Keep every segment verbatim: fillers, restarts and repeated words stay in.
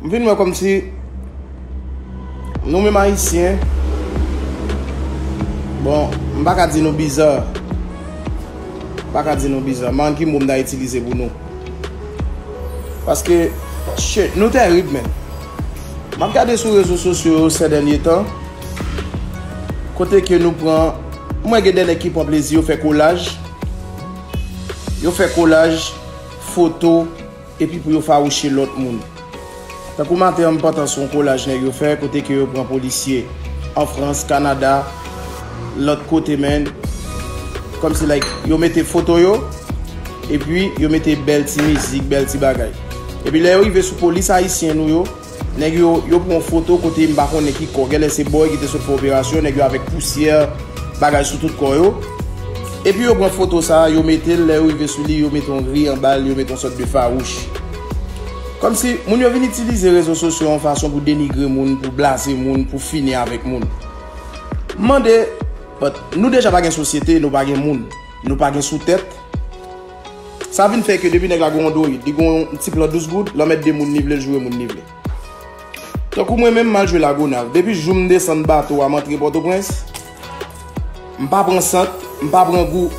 M vin wè kòmsi nou menm Ayisyen, bon, m pa ka di nou biza. M pa ka di nou biza. M pa konn ki mo m ta itilize pou nou. Paske, shit, nou tèrib, men. M ap gade sou rezo sosyo yo sè dènye tan, kote ke nou pran, mwen gen de nèg ki pran plezi, yo fè kolaj, yo fè kolaj, foto, epi pou yo fawouche lòt moun. Tankou maten an, m pantan sou yon kolaj nèg yo fè, kote ke yo pran polisye an Frans, Kanada, lòt kote, men, kòmsi, like, yo mete foto yo, epi yo mete bèl ti mizik, bèl ti bagay. Epi lè yo rive sou polis ayisyen nou yo, nèg yo, yo pran yon foto kote m pa konnen ki kò, genlè se bòy ki te sot fè operasyon, nèg yo avèk pousyè, bagay sou tout kò yo. Epi yo pran foto sa, yo mete l, lè yo rive sou li, yo mete yon ri anba l, yo mete yon sòt de fawouch. Kòmsi moun yo vin itilize rezo sosyo yon fason pou denigre moun, pou blaze moun, pou fini avèk moun. M mande, but nou deja pa gen sosyete, nou pa gen moun, nou pa gen sou tèt. Sa vin fè ke depi nèg la gon Android, li gon ti plan douz goud, l anmède moun li vle, l joure moun li vle. Tankou mwen menm, m al jwe Lagonav. Depi jou m desann bato a, m antre Pòtoprens, m pa pran sant, m pa pran gou,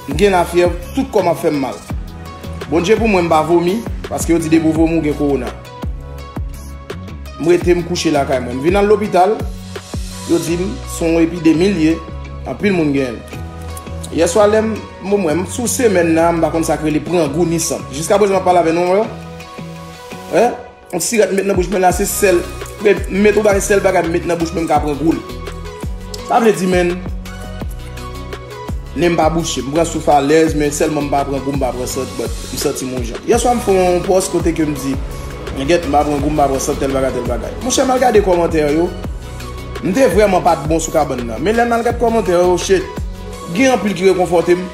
m gen lafyèv, tout kò m ap fè m mal. Bondye pou mwen, m pa vomi, paske yo di depi w vomi, w gen kowona. M rete, m kouche lakay mwen. M vin al lopital, yo di m se yon epidemi l ye, anpil moun genyen l. Yèswa lè m, m, mwen, m sou semèn nan, m pa konn sa k rele pran gou ni sant. Jiska prezan m ap pale avè nou, wè. Wè? Yon sirèt m met nan bouch mwen la, se sèl, m met yon bagay, sèl bagay m met nan bouch mwen, m ka pran gou l. Sa vle di, men, nen m pa bouche. M pran souf alèz, men sèlman m pa pran gou, m pa pran sant, but m santi m yon jan. Yèswa m fè yon pòs kote ke m di, men gèt, m pa pran gou, m pa pran sant, tèl bagay, tèl bagay. Monchè, m al gade kòmantè yo. M te vrèman pa t bon sou kabann nan. Men lè m al gade kòmantè yo, shit, gen anpil ki rekonfòte m.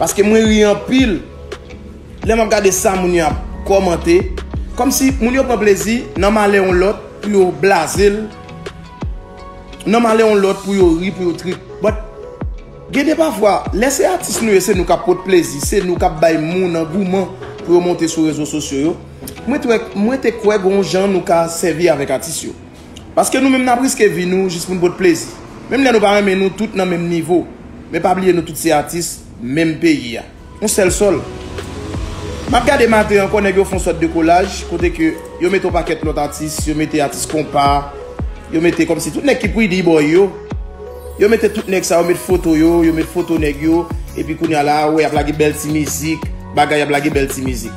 Paske mwen ri anpil. Lè m ap gade sa moun yo ap kòmante, kòmsi moun yo pran plezi nan malè yon lòt pou yo blaze l, nan malè yon lòt pou yo ri, pou yo tris. But, gen de pafwa, lè se atis nou ye, se nou k ap pot plezi, se nou k ap bay moun angouman pou yo monte sou rezo sosyo yo. Mwen te, mwen te kwè gon jan nou ka sèvi avèk atis yo. Paske nou menm n ap riske vi nou jis pou n pot plezi. Menm lè nou pa renmen nou tout nan menm nivo. Men pa bliye nou tout se atis menm peyi a. Yon sèl sòl. M ap gade maten ankò, nèg yo fè yon sòt de kolaj, kote ke yo mete yon pakèt lòt atis, yo mete atis konpa, yo mete kòmsi tout nèg ki pretty boy yo, yo mete tout nèg sa, yo met foto yo, yo met foto nèg yo, epi kounye a la, ou wè y ap lage bèl ti mizik, bagay y ap lage bèl ti mizik.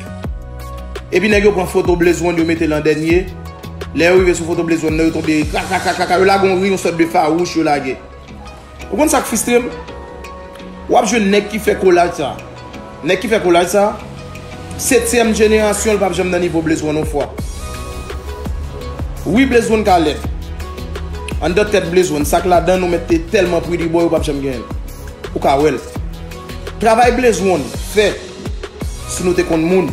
Epi nèg yo pran foto Blaze One, yo mete l an dènye. Lè yo rive sou foto Blaze One nan, yo tonbe, kra, kra, kra, kra, kra, yo lage yon ri, yon sòt de fawouch yo lage. Ou konn sa k fristre m? W ap jwenn nèg ki fè kolaj sa. Nèg ki fè kolaj sa, setyèm jenerasyon l p ap janm nan nivo Blaze One yon fwa. Wi, Blaze One ka lèd. Anndan tèt Blaze One, sa k ladan nou mèt te tèlman pretty boy, ou p ap janm genyen l. Ou ka wè l. Travay Blaze One fè, si nou te konn moun,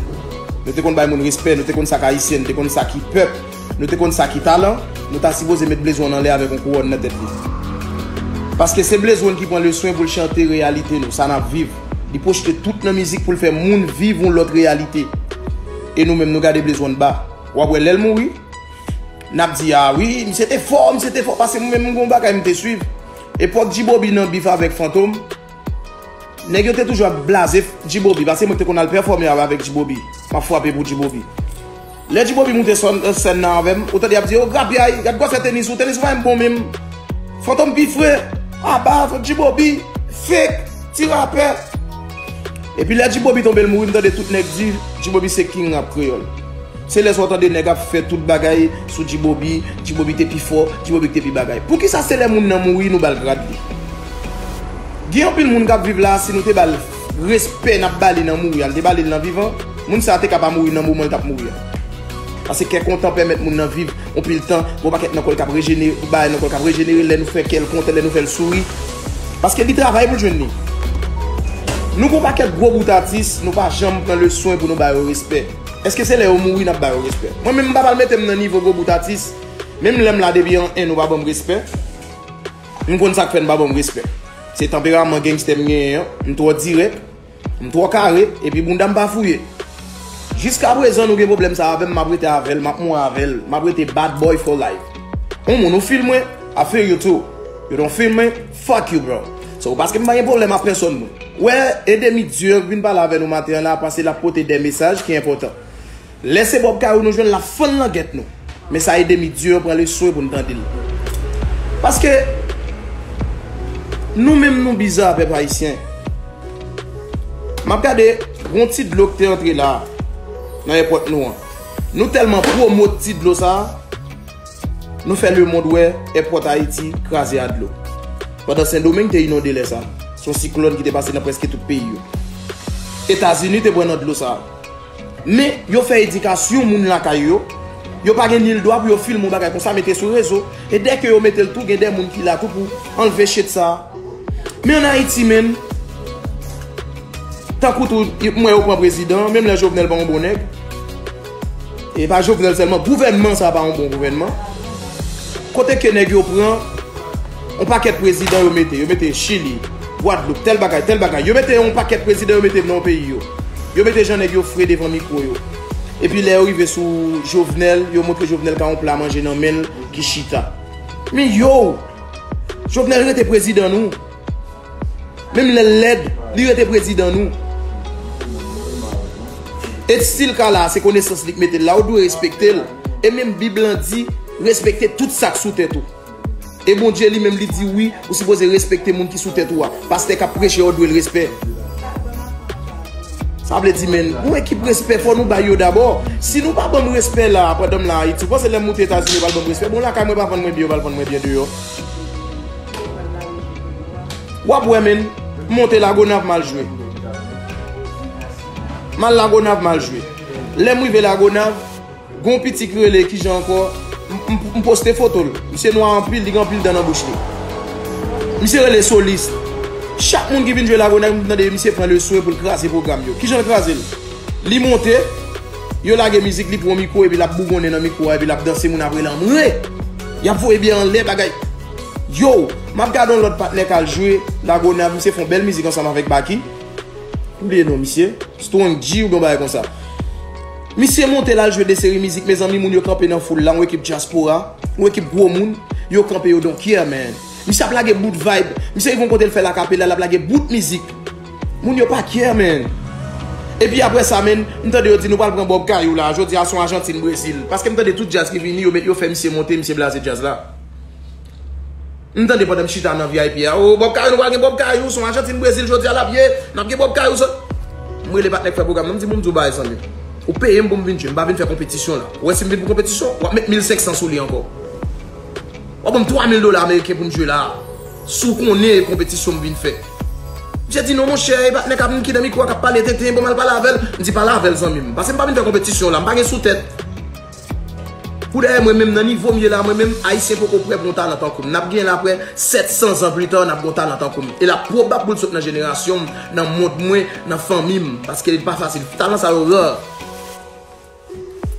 nou te konn bay moun respè, nou te konn sa k ayisyen, nou te konn sa ki pèp, nou te konn sa ki talan, nou ta sipoze met Blaze One anlè avèk yon kouwòn nan tèt li. Paske se Blaze One ki pran le swen pou l chante reyalite nou, sa n ap viv. Li pwojte tout nan mizik pou l fè moun viv yon lòt reyalite. E nou menm, nou gade Blaze One ba. W ap wè lè l mouri, n ap di, "A wi, misye te fò, misye te fò." Paske mwen menm, m gon bagay m te swiv. Epòk G-Bobby nan bif avèk Fantom, nèg yo te toujou ap blaze G-Bobby, paske mwen te konn al pèfòme avèk G-Bobby. M ap frape pou G-Bobby. Lè G-Bobby moute sòn, sèn nan avè m, ou tande y ap di, "O, grapyay, gad gwosè tenis ou, tenis ou pa menm bon menm. Fantom pi fre, aba, G-Bobby, fake, ti rapè." Epi lè G-Bobby tonbe l mouri, m tande tout nèg di, "G-Bobby se king rap kreyòl." Se lè sa w tande nèg ap fè tout bagay sou G-Bobby, G-Bobby te pi fò, G-Bobby te pi bagay. Poukisa se lè moun nan mouri nou ba l grad li? Gen anpil moun k ap viv la, si nou te ba l respè n ap ba li nan mouri a, l te ba li l nan vivan, moun sa a te ka pa mouri nan moman l t ap mouri a. Paske kè kontan pèmèt moun nan viv yon pil tan, gon pakèt nan kò l k ap rejenere, bagay nan kò l k ap rejenere, lè nou fè kè l kontan, lè nou fè l souri. Paske li travay pou l jwenn li. Nou gon pakèt gwo bout atis, nou pa janm pran le swen pou nou ba yo respè. Èske se lè yo mouri n ap ba yo respè? Mwen menm, m pa pral mete m nan nivo gwo bout atis. Menm lè m la depi an en, nou pa ban m respè. M konn sa k fè n pa ban m respè. Se tanperaman gangstè m genyen an. M twò dirèk, m twò kare, epi bounda m pa fouye. Jiskaprezan nou gen pwoblèm sa avè m, m ap rete avè l, m ap mouri avè l, m ap rete bad boy for life. On moun ou feel mwen, I feel you too. You don't feel me? Fuck you, bro. So, paske m pa gen pwoblèm ak pèsonn moun. Wè, Edemi Dieu vin pale avè nou maten an la, paske l ap pote de mesaj ki enpòtan. Lè se Bob Kayou nou jwenn, l ap fann langèt nou. Men sa Edemi Dieu pran le swen pou n tande l. Paske nou menm nou biza, pèp ayisyen. M ap gade yon ti dlo ki te antre la, nan èpòt nou an. Nou tèlman pwomot ti dlo sa a, nou fè lemonn wè èpòt Ayiti kraze a dlo. Pandan Sendomeng te inonde lè sa. Se yon siklòn ki te pase nan prèske tout peyi yo. Etazini te pran nan dlo sa. Men, yo fè edikasyon moun lakay yo. Yo pa gen nil dwa pou yo filme yon bagay konsa, mete sou rezo. E dèke yo mete l tou, gen de moun ki la tou pou anlve shit sa. Men ann Ayiti, menm, tankou tou, m wè yo pran prezidan, menm lè Jovenel pa yon bon nèg. E pa Jovenel sèlman, gouvènman sa pa yon bon gouvènman. Kote ke nèg yo pran yon pakèt prezidan yo mete, yo mete Chili, Gwadloup, tèl bagay, tèl bagay. Yo mete yon pakèt prezidan yo mete nan yon peyi yo. Yo mete jan nèg yo fre devan mikwo yo. Epi lè yo rive sou Jovenel, yo montre Jovenel ka yon pla manje nan men l ki chita. Men yo, Jovenel rete prezidan nou. Menm lè l lèd, li rete prezidan nou. E stil ka la, se konesans li k mete l la, ou dwe respekte l. E menm Bib lan di, respekte tout sa k sou tèt ou. E Bondye li menm li di wi, ou sipoze respekte moun ki sou tèt ou a. Pastè k ap preche, ou dwe l respè. Sa vle di, men, yon ekip respè, fò nou bay yo dabò. Si nou pa ban m respè la, pandan m la Ayiti, ou panse lè m moute Etazini, yo pral ban m respè? Bon, lakay mwen pa vann mwen byen, yo pral vann mwen byen deyò. W ap wè, men, m monte Lagonav, m al jwe. M al Lagonav, m al jwe. Lè m rive Lagonav, gon piti ki rele, kijan ankò? M, m, m poste foto l. Misye nwa anpil, li gen anpil dan nan bouch li. Misye rele Solis. Chak moun ki vin jwe Lagonav, m tande misye pran le swen pou l kraze pwogram yo. Kijan l kraze l? Li monte, yo lage mizik, li pran mikwo, epi l ap bougonnen nan mikwo a, epi l ap danse, moun ap rele anmwe. Y ap voye byè anlè, bagay. Yo, m ap gade yon lòt patnè k al jwe Lagonav, misye fè yon bèl mizik ansanm avèk Baky. M bliye non misye. Strong G oubyen yon bagay konsa. Misye monte l al jwe de seri mizik, mezanmi, moun yo kanpe nan foul la, yon ekip dyaspora, yon ekip gwo moun, yo kanpe, yo don't care, man. Misye ap lage bout vibe. Misye rive yon kote l fè l akapela, l ap lage bout mizik. Moun yo pa care, man. Epi apre sa, man, m tande yo di nou pral pran Bob Kayou la. Jodi a se yon Ajantin Brezil. Paske m tande tout djaz ki vini, yo met, yo fè misye monte, misye blaze djaz la. M tande pandan m chita nan V I P a, "Oh, Bob Kayou, nou pral gen Bob Kayou, se yon Ajantin Brezil jodi a l ap ye, n ap gen Bob Kayou." Sa m rele patnè k fè pwogram nan, m di, "Bon, m di w bagay, zanmi. Ou peye m pou m vin jwe, m pa vin fè konpetisyon la. Ou wè si m vin pou konpetisyon, w ap met mil senk san sou li ankò. W ap ban m twa mil dola ameriken pou m jwe la a. Si w konnen e konpetisyon m vin fè." Misye di, "Non, monchè, e patnè k ap ki nan mikwo a k ap pale tenten, bon, m al pale avè l." M di, "Pale avè l, zanmi m. Paske m pa vin fè konpetisyon la, m pa gen sou tèt." Pou dèyè mwen menm, nan nivo m ye la, mwen menm, Ayisyen poko prè pou yon talan tankou m. N ap gen la prè sèt san zan pita, n ap gen yon talan tankou m. E l ap pwobab pou l sot nan jenerasyon m, nan mond mwen, nan fanmi m. Paske li pa fasil. Talan sa yo rare.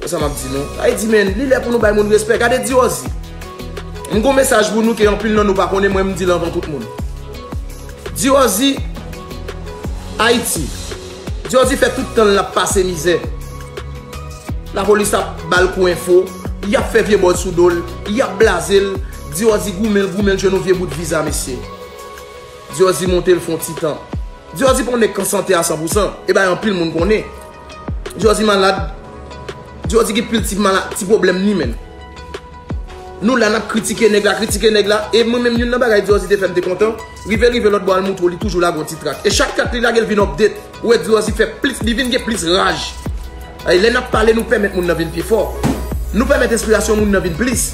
Wè sa m ap di nou. Sa vle di, men, li lè pou nou bay moun respè. Gade Diwozi. M gon mesaj pou nou ke anpil nan nou pa konnen, mwen m di l anvan tout moun. Diwozi, Ayiti. Diwozi fè tout tan l ap pase mizè. Lapolis ap ba l kou enfo, y ap fè vye bòz sou do l, y ap blaze l. Diwozi goumen l, goumen l jwenn yon vye bout viza, mesye. Diwozi monte l fè yon ti tan. Diwozi pa yon nèg k an sante a san pou san, e bagay anpil moun konnen. Diwozi malad. Diwozi gen pil ti mala-, ti pwoblèm ni, men. Nou la, n ap kritike nèg la, kritike nèg la. E mwen menm, youn nan bagay Diwozi te fè m te kontan. Rive, rive lòt bò, al montre w li toujou lage yon ti trak. E chak trak li lage, l vin update. Ou wè Diwozi fè plis, li vin gen plis raj. Ay, lè n ap pale, nou pèmèt moun nan vin pi fò. Nou pèmèt enspirasyon moun nan vin plis.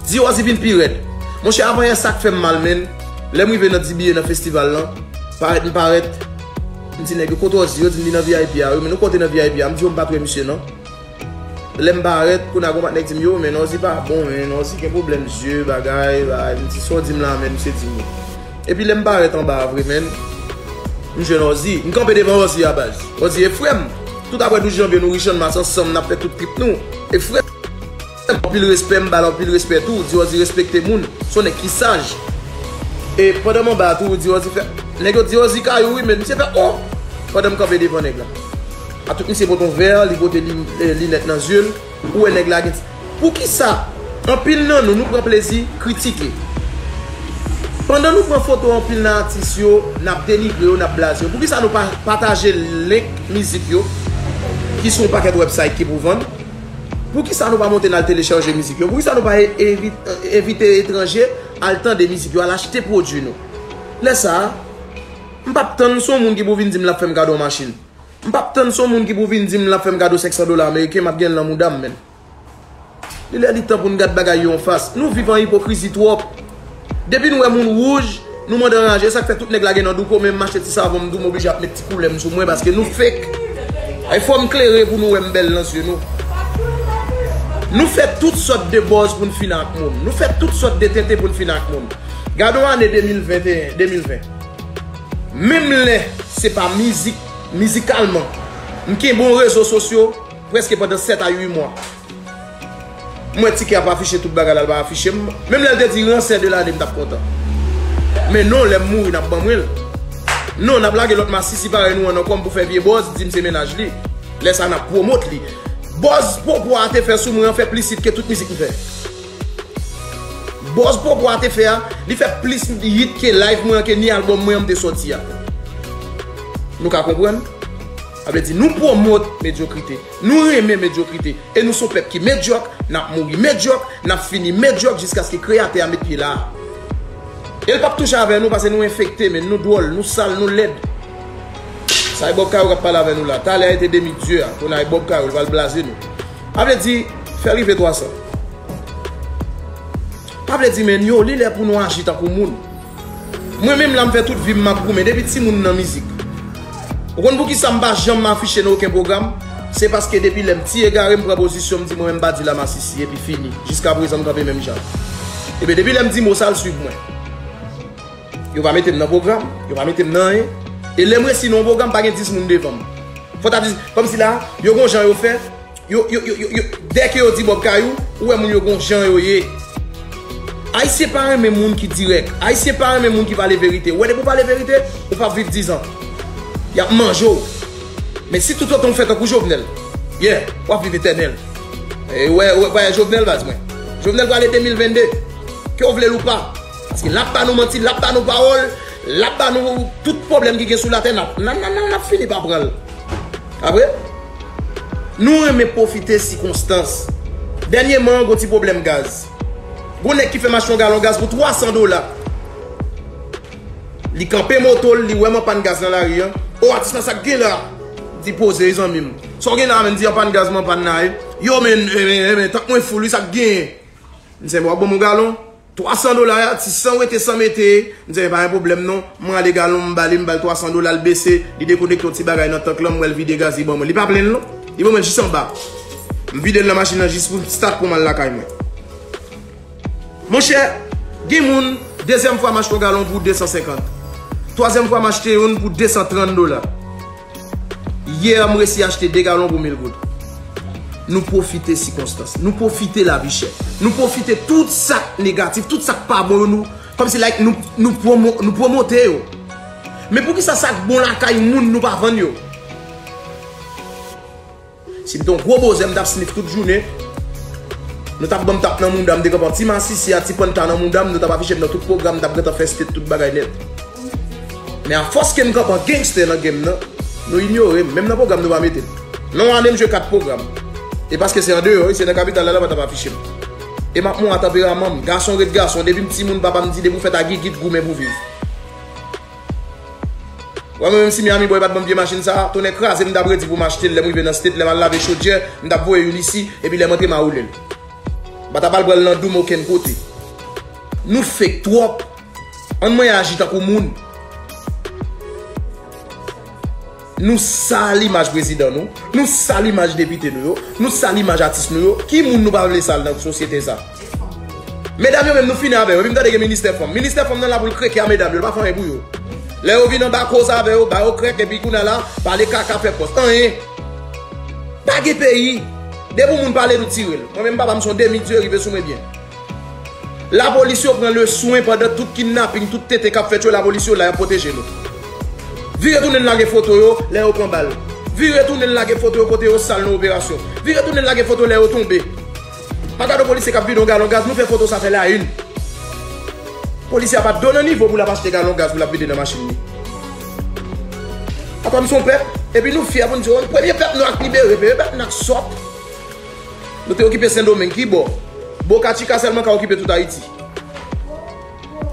Diwozi vin pi rèd. Monchè, avan yè, sa k fè m mal, men. Lè m rive nan D B A nan festival lan, parèt, m parèt. M di nèg yo, "Kote Wozi?" Yo di m li nan V I P a. Yo, men nou kote nan V I P a? M di yo, "M pa t wè misye, non." Lè m parèt, kounye a gon patnè k di m, "Yo, men Wozi pa bon, men Wozi gen pwoblèm zye, bagay, bagay." M di, "Sa w di m la, men?" Misye di m wi. Epi lè m parèt anba a vre, men, m jwenn Wozi. M kanpe devan Wozi a, baz. Wozi e frè m. Tout apre douz janvye, nou rich an mas ansanm, n ap fè tout trip nou. E frè m. Anpil respè, m ba l anpil respè tou. Diwozi respekte moun. Se yon nèg ki saj. E pandan m anba a tou, Diwozi fè, nèg yo, Diwozi Kayou wi, men misye fè, "Oh!" Pandan m kanpe devan nèg la. A tout misye pote yon vè, li pote li, eh, linèt nan zye l. Ou wè nèg la gen ti. Poukisa anpil nan nou, nou pran plezi kritike? Pandan nou pran foto anpil nan atis yo, n ap denigre yo, n ap blaze yo. Poukisa nou pa pataje link mizik yo ki sou yon pakèt website ki pou vann? Poukisa nou pa monte n al telechaje mizik yo? Poukisa nou pa e-, evi-, envite etranje al tande mizik yo, al achte pwodui nou? Lè sa a, m p ap tann se yon moun ki pou vin di m l ap fè m kado yon machin. M p ap tann se yon moun ki pou vin di m l ap fè m kado senk san dola ameriken, m ap gen l nan mouda m, menn. Li lè li tan pou n gad bagay yo anfas. Nou viv an ipokrizi twòp. Depi n wè moun wouj, nou mande anraje. Sa k fè tout nèg la gen nan douko, men m achte ti savon, m di w m oblije ap met ti koulè m sou mwen paske nou fake. Ay, fò m klere pou nou wè m bèl nan zye nou. Nou fè tout sòt de buzz pou n fini ak moun. Nou fè tout sòt de tenten pou n fini ak moun. Gade yon ane de mil venteyen, de mil ven. Menm lè se pa mizik, mizikalman, m kenbe yon rezo sosyo prèske pandan sèt a uit mwa. M wè Tikè ap afiche tout bagay la, l pa afiche m. Menm lè l te di ransè de lane, m t ap kontan. Men non, lè m mouri, n ap ban mwen l. Non, n ap lage lòt masisi parèy nou an nan kò m pou fè vye buzz, di m se mennaj li. Lè sa, n ap pwomot li. Buzz Popo a te fè sou mwen an fè plis hit ke tout mizik m fè. Buzz Popo a te fè a, li fè plis hit ke live mwen an, ke ni album mwen an m te sòti a. Nou ka konprann? Sa vle di, nou pwomot medyokrite. Nou renmen medyokrite. E nou se yon pèp ki medyòk, n ap mouri medyòk, n ap fini medyòk jiskaske Kreyatè a met pye la a. E l p ap touche avè nou paske nou enfekte, men nou dwòl, nou sal, nou lèd. Sa e Bob Kayou k ap pale avè nou la. Talè a e te demi dye a, kounye a e Bob Kayou, l pral blaze nou. Sa vle di, fè rive twa san. Sa vle di, men yo, li lè pou nou aji tankou moun. Mwen menm la, m fè tout vi m m ap goumen depi timoun nan mizik. Ou konn poukisa m pa janm afiche nan okenn pwogram? Se paske depi lè m ti egare, m pran pozisyon, m di mwen menm m pa di la masisi, epi fini. Jiska prezan, m kanpe menm jan. Ebyen, depi lè m di mo sa, l swiv mwen. Yo pa mete m nan pwogram, yo pa mete m nan anyen. E lè m resi nan yon pwogram, pa gen dis moun devan m. Fò ta di, kòmsi la, yo gon jan yo fè, yo, yo, yo, yo, yo, dèke yo di Bob Kayou, ou wè moun yo gon jan yo ye. Ayisyen pa renmen moun ki dirèk. Ayisyen pa renmen moun ki pale verite. Ou wè depi w pale verite, ou p ap viv dizan. Y ap manje w. Men si toutotan w fè tankou Jovenel, yeah, w ap viv etènèl. E, ou wè, ou wè, ou wè Jovenel baz mwen. Jovenel prale de mil vennde. Ke w vle l ou pa. Paske l ap ba nou manti, l ap ba nou pawòl, l ap ba nou tout pwoblèm ki gen sou latè, n ap, n ap, n ap, n ap fini pa pran l. Apre, nou renmen pwofite sikonstans. Dènyèman, gon ti pwoblèm gaz. Gon nèg ki fè m achte yon galon gaz pou twa san dola. Li kanpe moto l, li wè m anpàn gaz nan lari an. O, atis la, sa k gen la? Di poze, zanmi m. Sa w gen la, menm? Di anpàn gaz m anpàn la, wi. Yo, men, men, men, men, tank mwen full, wi, sa k gen? M di, w ap ban m yon galon? Twa san dola a, ti san wete san mete, m di, pa gen pwoblèm non. M rale galon, m ba li, m ba l twa san dola, l bese, li dekonekte yon ti bagay nan tank lan, m wè l vide gaz, li ban mwen. Li pa plen l non. Li ban mwen l jis anba. M vide l nan machin nan jis pou m start pou m al lakay mwen. Monchè, gen moun, dezyèm fwa m achte yon galon pou de san senkant. Twazyèm fwa m achte youn pou de san trant dola. Yè, m resi achte de galon pou mil goud. Nou pwofite sikonstans. Nou pwofite lavi chè. Nou pwofite tout sa k negatif, tout sa k pa bon yo, nou, kòmsi like nou, nou pwomo-, nou pwomote yo. Men poukisa sa k bon lakay moun nou pa vann yo? Si m te yon gwo bozè, m t ap snif tout jounen. Nou t ap ban m tap nan mouda m, m te kanpe an ti masisi a, ti panta nan mouda m, nou t ap afiche m nan tout pwogram, m t ap gentan fè state tout bagay nèt. Men afòs ke m kanpe an gangster nan game nan, nou inyore m, menm nan pwogram nou pa mete m. Nan yon ane m jwe kat pwogram. E paske se andeyò, wi, se nan kapital la, la pa t ap afiche m. E m ap mou a tanperaman m, gason ret gason, depi m timoun papa m di depi w fèt a gigit goumen pou viv. Wè mwen menm si Miami Boy pa t ban m vye machin sa, tonnè kraze m t ap redi pou m achte l, lè m rive nan state, lè m al lave chodyè, m t ap voye youn isi, epi lè m antre m a woule l. M pa t ap al pran l nan dou m okenn kote. Nou fake twòp. Ann mwen aji tankou moun. Nou sal imaj prezidan nou. Nou sal imaj depite nou yo. Nou sal imaj atis nou yo. Ki moun nou pa vle sal nan sosyete sa? Medam yo menm nou fini avè yo. Epi m tande gen ministè fanm. Ministè fanm nan la pou l kreke a medam yo. L pa fè anyen pou yo. Lè yo vin anba koz avè yo, ba yo krèk epi kounye a la, pale kaka fè pòs. Anyen. Pa gen peyi. Depi yon moun pale nou tire l. Mwen menm papa m se yon demi dye rive sou mwen byen. Lapolis yo pran le swen pandan tout kidnaping, tout tenten k ap fèt yo, lapolis yo la, y ap pwoteje nou. Vire tounen n lage foto yo, lè yo pran bal. Vire tounen l lage foto yo kote yo sal nan operasyon. Vire tounen l lage foto lè yo tonbe. Pa gade yon polisye k ap vide yon galon gaz, nou fè foto sa fè la une. Polisye a pa t do nan nivo pou l ap achte galon gaz pou l ap vide nan machin li. Atò nou se yon pèp, epi nou fyè pou n di, o, premye pèp nwa k libere, premye pèp nwa k sòt. Nou te okipe Sendomeng, ki bò? Boca Chica sèlman ka okipe tout Ayiti.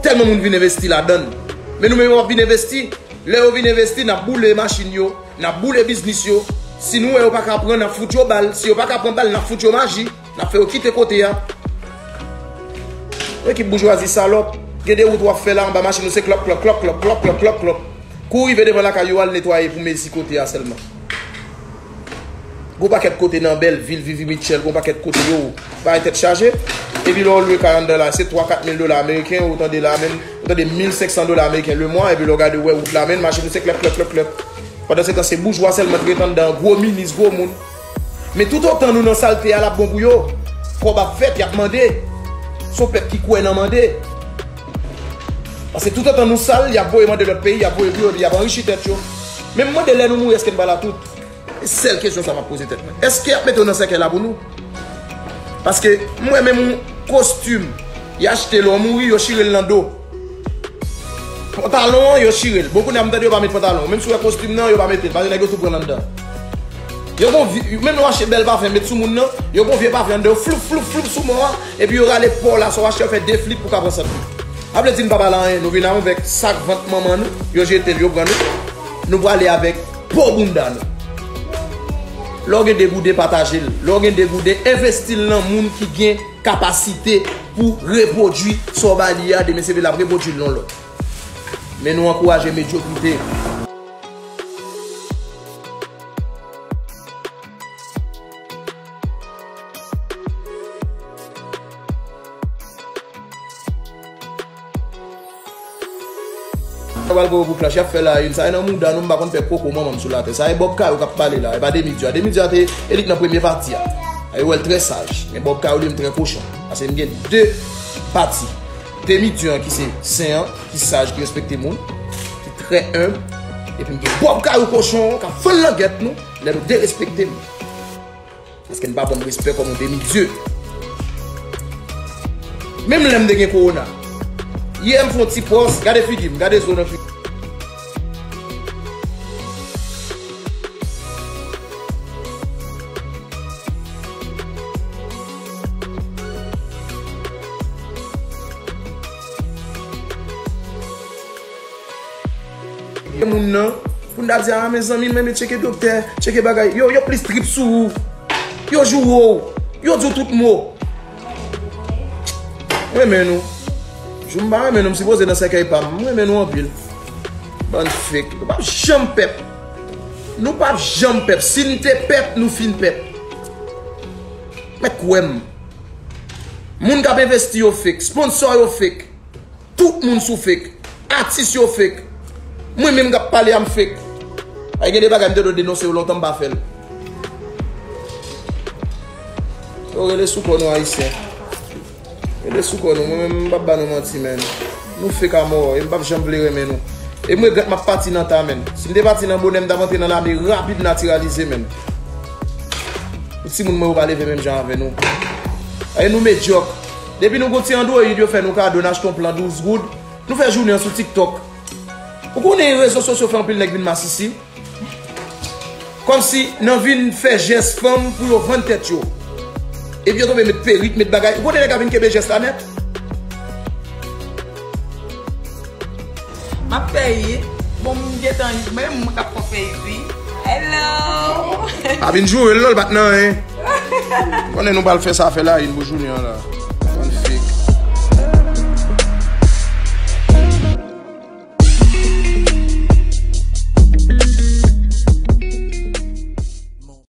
Tèlman moun vin envesti ladan l. Men nou menm yo p ap vin envesti. Lè yo vin envesti, n ap boule machin yo, n ap boule biznis yo. Si nou wè yo pa ka pran, n ap fout yo bal. Si yo pa ka pran bal, n ap fout yo maji. N ap fè yo kite kote a. Yon ekip boujwazi salòp. Gen de wout w ap fè la anba machin nou se klòp, klòp, klòp. Kou w rive devan lakay yo, al netwaye pou mezi kote a sèlman. Gon pakèt kote nan Bèlvil, Vivi Mitchell, gon pakèt kote yo bay tèt chaje. Epi lè w lwe kay anndan la, se twa, kat mil dola ameriken, ou tande la menm, ou tande mil senk san dola ameriken le mwa, epi lè w gade w wè wout la menm, machin nou se klèp, klèp, klèp, klèp. Pandan se tan, se boujwa sèlman ki ret anndan, gwo minis, gwo moun. Men toutotan nou nan salte a, l ap bon pou yo. Kòb ap fèt, y ap mande. Se yon pèp ki kwè nan mande. Paske toutotan nou sal, y ap voye mande lòt peyi, y ap voye pou yo, y ap anrichi tèt yo. Men m mande, lè nou mouri, èske n pral a tout? Se sèl kesyon sa m ap poze tèt mwen. Èske y ap mete yo nan sèkèy la pou nou? Paske m wè menm yon kostim, y achte lè w mouri, yo chire l nan do. Pantalon an, yo chire l. Bon, kounye a m tande yo pa met pantalon. Menm si w wè kostim nan, yo pa mete l. Paske nèg yo tou pran l anndan. Yo gon vye, menm lè w achte bèl pafen, met sou moun nan, yo gon vye pafen anndan, yo floup, floup, floup sou mò a, epi yo rale pa w la, sa w achte, yo fè de flip pou w ka pran sant li. A vle di n pa pale anyen, nou vin avèk sak vant manman nou, yo jete l, yo pran nou, nou prale avèk po bounda nou. Lè w gen de gouden, pataje l. Lè w gen de gouden, envesti l nan moun ki gen kapasite pou repwodui sa w ba li a, demen se vle l ap repwodui l nan lòt. Men nou ankouraje medyokrite. Sa pral gwo bouk la, chèf fè la une, sa e nan mouda nou, m pa konn fè koko manman m sou latè. Sa e Bob Kayou k ap pale la, e pa Demi Dia. Demi Dia te elit nan premye pati a. A yo wè l trè saj. Men Bob Kayou li menm trè kochon. Paske m gen de pati. Demi Dia ki se sen an, ki saj, ki respekte moun, ki trè enb. Epi m gen Bob Kayou kochon an k ap vann langèt nou, lè nou derespekte m. Paske n pa ban m respè kòm yon demi dye. Menm lè m te gen kowona. Yè m fè yon ti pòs, gade figi m, gade zo nan figi m. Gen moun nan, pou n ta di, a, mezanmi, m renmen tcheke doktè, tcheke bagay. Yo, yo plis trip sou ou. Yo joure w. Yo di w tout mo. M renmen nou. Jou m pa renmen nou, m sipoze nan sèkèy pa m. M renmen nou anpil. Bann fake. Nou p ap janm pèp. Nou p ap janm pèp. Si n te pèp, nou fin pèp. Mèt kwè m. Moun k ap envesti yo fake. Sponsò yo fake. Tout moun sou fake. Atis yo fake. Mwen menm k ap pale a m fake. Ay gen de bagay m te dwe denonse yo lontan m pa fè l. Yo rele sou kò nou ayisyen. Rele sou kò nou. Mwen menm m p ap ba nou manti, menn. Nou fake a mò e m p ap janm vle renmen nou. E m regrèt m ap pati nan ta, menn. Si m te pati nan bonè, m t ap antre nan lame rapid natiralize, menn. Tout timoun mwen yo pa leve menm jan avè nou. Ay nou medyòk. Depi nou gon ti android yo fè nou kado, n achte yon plan douz goud, nou fè jounen an sou TikTok. Ou konnen rezo sosyo fè anpil nèg vin masisi? Kòmsi nan vin fè jès fanm pou yo vann tèt yo. Epi yo tonbe met perik, met bagay. Ou konnen nèg ap vin kenbe jès la nèt? M ap fè it. Bon, m gentan, men m k ap fè it, wi. Hello! Pa vin joure l non, l pa t nan anyen. Konnen nou pral fè sa fè la, in pou jounen an la.